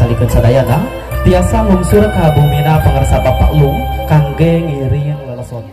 pacalikeun sadayana tiasa lungsur ka bumina pangersa Bapak Lung kangge ngiring leleson.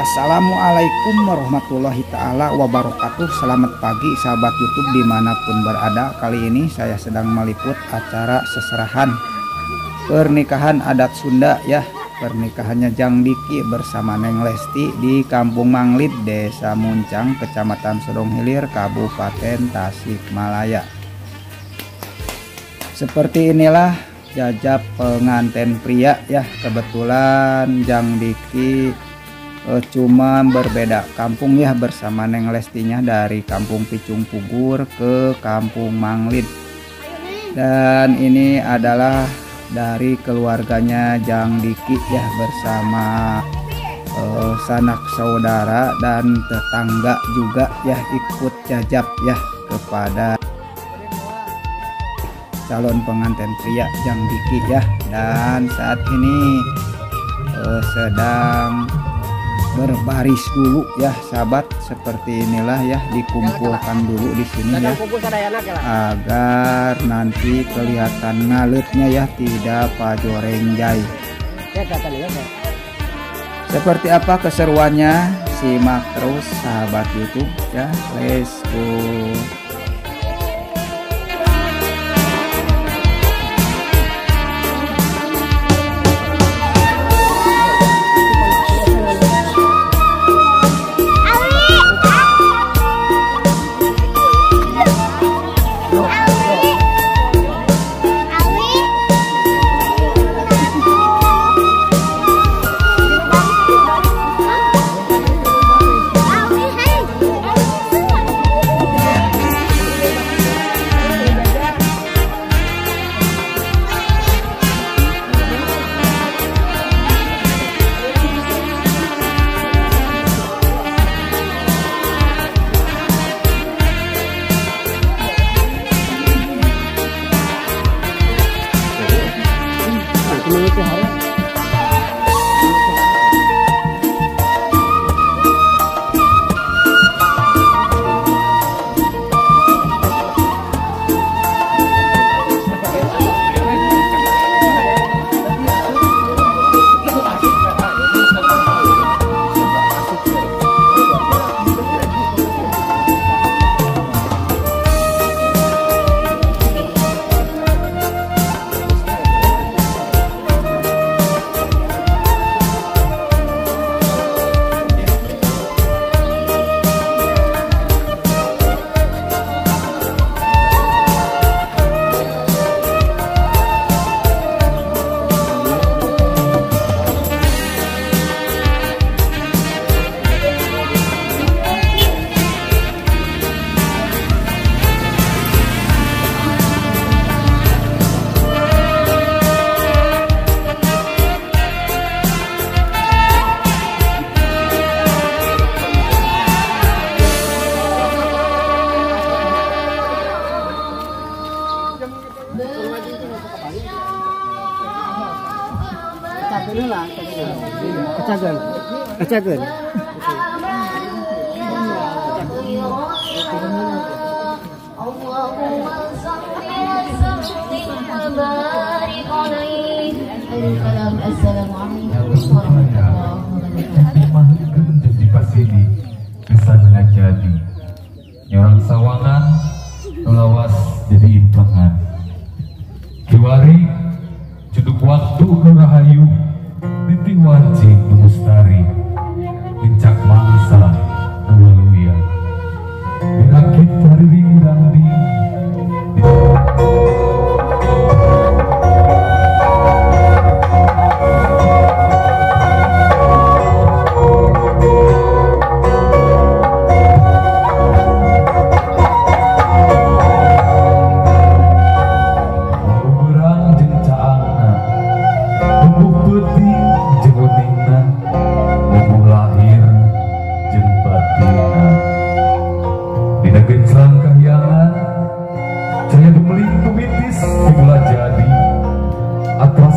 Assalamualaikum warahmatullahi ta'ala wabarakatuh. Selamat pagi sahabat YouTube dimanapun berada. Kali ini saya sedang meliput acara seserahan pernikahan adat Sunda ya. Pernikahannya Jang Diki bersama Neng Lesti di Kampung Manglid, Desa Muncang, Kecamatan Sodong Hilir, Kabupaten Tasikmalaya. Seperti inilah jajab pengantin pria ya. Kebetulan Jang Diki cuma berbeda kampung ya bersama Neng Lestinya dari Kampung Picung Pugur ke Kampung Manglid. Dan ini adalah dari keluarganya Jang Diki ya bersama sanak saudara dan tetangga juga ya ikut jajab ya kepada calon pengantin pria Jang Diki ya. Dan saat ini sedang berbaris dulu ya sahabat, seperti inilah ya, dikumpulkan dulu di sini ya agar nanti kelihatan ngaletnya ya, tidak pajorengjai. Seperti apa keseruannya, simak terus sahabat YouTube ya. Let's go. Kecagen. Jadi nyorang sawangan lawas jadi impangan kiwari ceduk waktu nurahayu titih wanci mustari lincak mangsa nuwaluya dirakit hariring dangding. Caya dumeling tumitis dimula jadi atau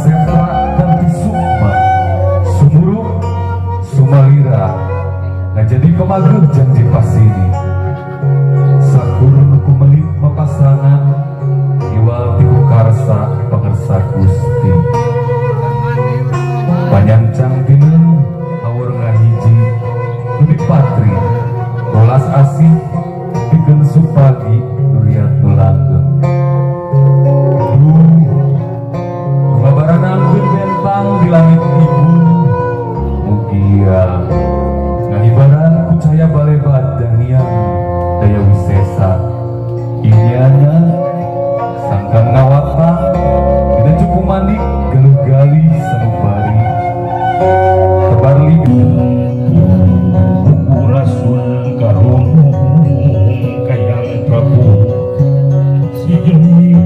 pemageung janji pasini sakur nu kumelit mapasangan iwal ti karsa pangersa Gusti panyancang dina awur ngahiji nu dipatri rolas asih pikeun supagi duriat nu langgeng. Duh, ngabaranangkeun bentang di langit ibu mugia ngahibaran ku cahaya balebat dangiang daya wisesa inyana sangkan ngawatang dina cupu manik geluh galih sanubari tebarli Rasul karum kayang Prabu si jeni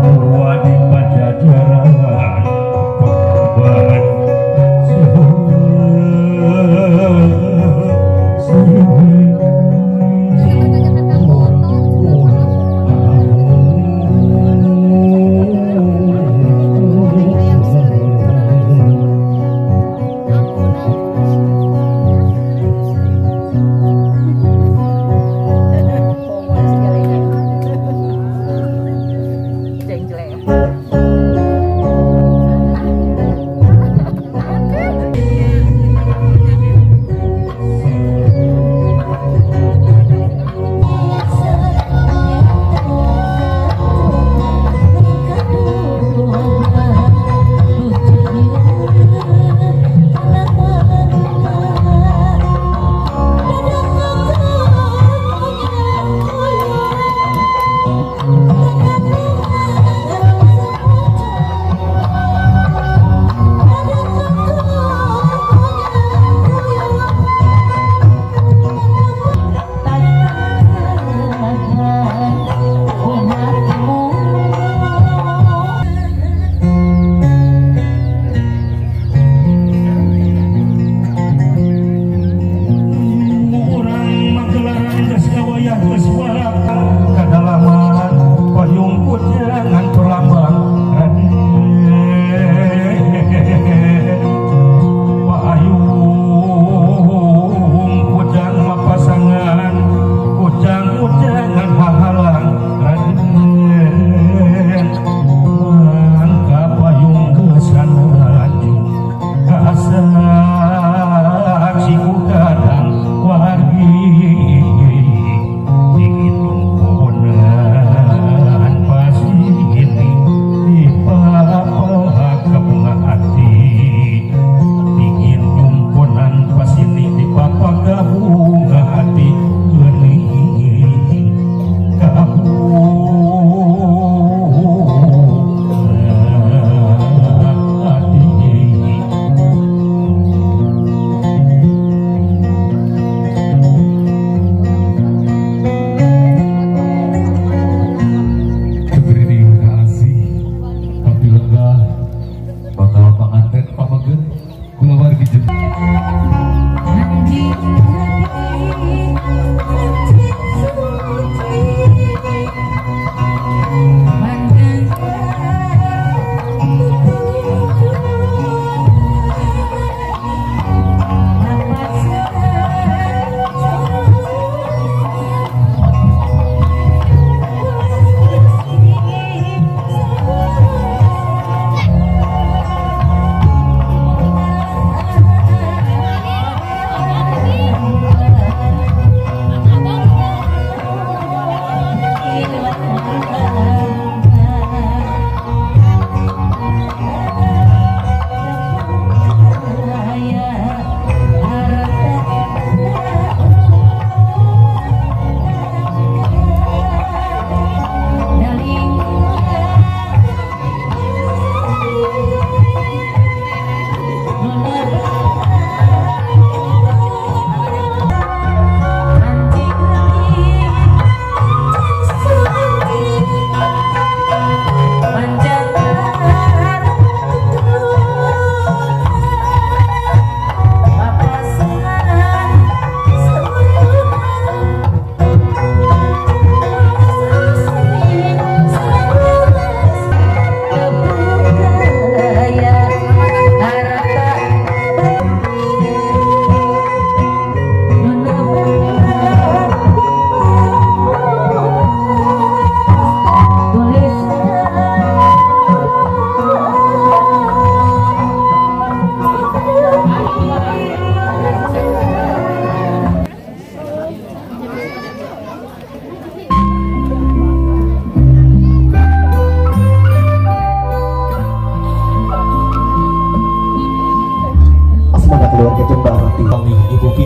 Purwadi Pajajaran Pembahan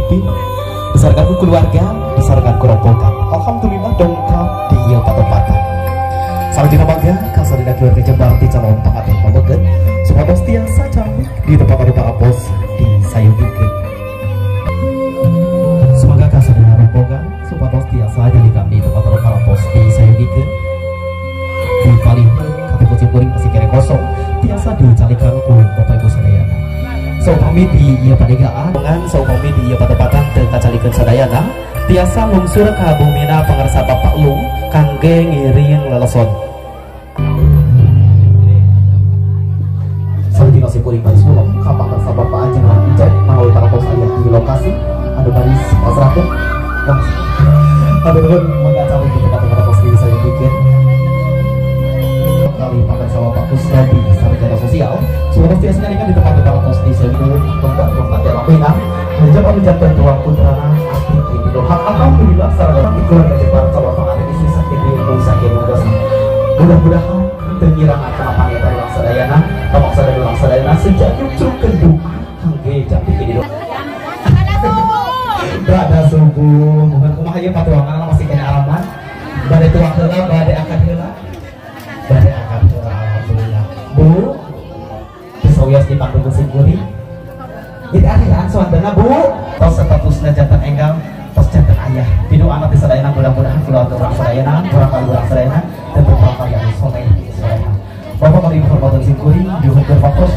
Pipih disarengan ku keluarga, disarengan ku rombongan. Alhamdulillah dongkap di ieu patempatan. Salajengna mangga kasadayana keluarga Jembarti calon panganten pameget supados tiasa calik di tempat anu parantos disayogikeun. Semoga kasadayana rombongan supados tiasa nyalikan di tempat anu parantos disayogikeun. Di palih katuhu simkuring masih kene kosong tiasa dicalikan ku Bapak Ibu sadayana. Saupami di ieu padegaan, saupami di ieu patempatan teu kacalikeun sadayana, tiasa lungsur ka bumina pangarsa Bapak Lung kangge ngiring leleson. Salajengna simkuring baris mulem ka pangarsa Bapak Ajengan Ijab manawi parantos aya di lokasi anu baris pasrahkeun. Hatur nuhun mangga calik di tempat parantos disayogikeun. Kali pangarsa Bapak Kusnadi sarjana sosial supados tiasa nyalikan di tempat parantos disayogikeun tempat dalam menjawab anu janten tuang putrana abdi Idul Hak. Alhamdulillah sareng keluarga Jembar calon panganten istri sakit ilmu sakit dosa. Mudah-mudahan teu ngirangan kana pangetan urang sadayana, pamaksa urang sadayana sejak nyucrukeun doa kangge jati Idul. Rada subuh, bukan kumaha ieu patuangan masih kena alaman. Bade tuang heula, bade akad heula. Bade akad heula alhamdulillah. Bu, disawios di panggung simkuring. Itu akhiran suantena Bu, tos statusna janten enggal, tos janten ayah. Pidu anak disadayana mudah-mudahan keluarga urang sadayana, urang kali urang sadayana, dan beberapa kali anu soleh soleha. Bapak kali hormatan simkuring, diuhunkeun waktos.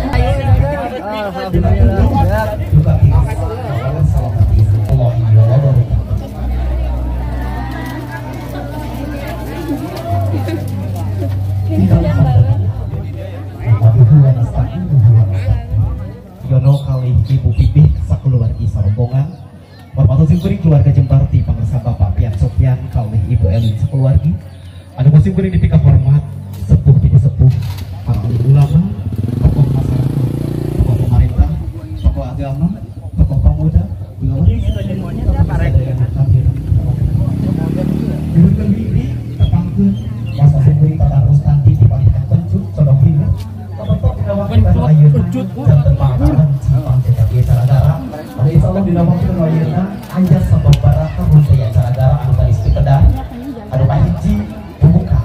Yono kali Ibu Pipih sakeluargi sarombongan. Hormatan simkuring keluarga Jembarti pangarsa Bapak Pian Sopian kalih Ibu Elin sakeluargi. Anu simkuring dipika hormat sepuh pini sepuh para ulama, tokoh masyarakat, tokoh pemerintah, tokoh agama, tokoh pemuda, anu kahiji bubuka,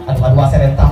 anu kadua serentang